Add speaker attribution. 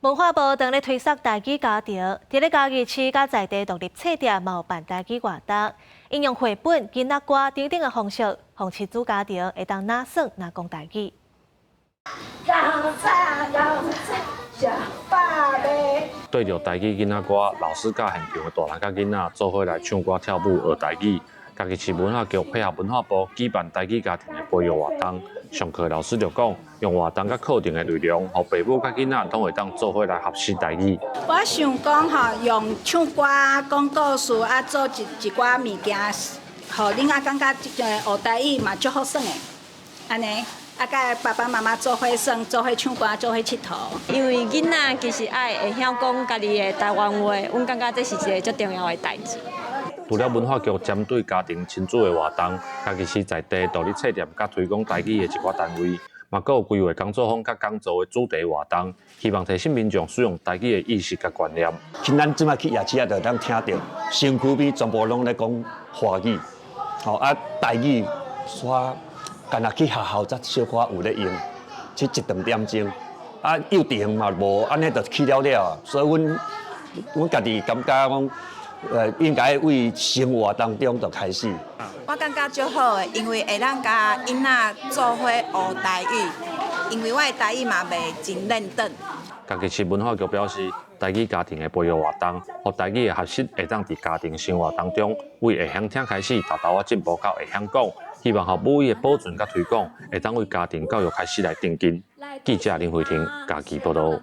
Speaker 1: 文化部當咧推捒台語家庭，佇咧嘉義市佮在地獨立冊店嘛有辦台語活動，應用繪本、囡仔歌等等的方式，予親子家庭會當若耍若講台語。
Speaker 2: 較早較早食飽未？
Speaker 3: 對著台語囡仔歌，老師佮現場的大人佮囡仔做伙來唱歌跳舞學台語。嘉義市文化局配合文化部舉辦台語家庭的培育活動，上課老師就講，用活動佮課程的內容，予爸母佮囡仔攏會當做伙來學習台語。
Speaker 4: 我想講吼，用唱歌、講故事啊，做一一寡物件，予囡仔感覺學台語嘛足好耍的，按呢，啊，佮爸爸媽媽做伙耍，做伙唱歌，做伙𨑨迌。
Speaker 5: 因為囡仔其實愛會曉講家己的台灣話，阮感覺這是一个足重要的代誌。
Speaker 3: 除了文化局針對家庭親子的活動，嘉義市在地獨立冊店佮推廣台語的一寡單位，嘛閣有規劃工作坊佮講座的主題活動，希望提醒民眾使用台語的意識佮觀念。
Speaker 6: 其實咱這擺去夜市啊，就會當聽著，身軀邊全部攏咧講華語，吼啊台語，煞干焦去學校才小可有咧用，這一兩點鐘，啊幼稚園嘛無，按呢就去了了啊，所以阮阮家己感覺講，應該為生活當中就開始。
Speaker 7: 我感覺足好的，因為會當佮囡仔做伙學台語，因為我的台語嘛袂真輪轉。
Speaker 3: 嘉義市文化局表示，台語家庭的培育活動，予台語的學習會當佇家庭生活當中，為會曉聽開始，沓沓仔進步到會曉講，希望予母語的保存佮推廣，會當為家庭教育開始來奠基。記者林慧婷嘉義報導。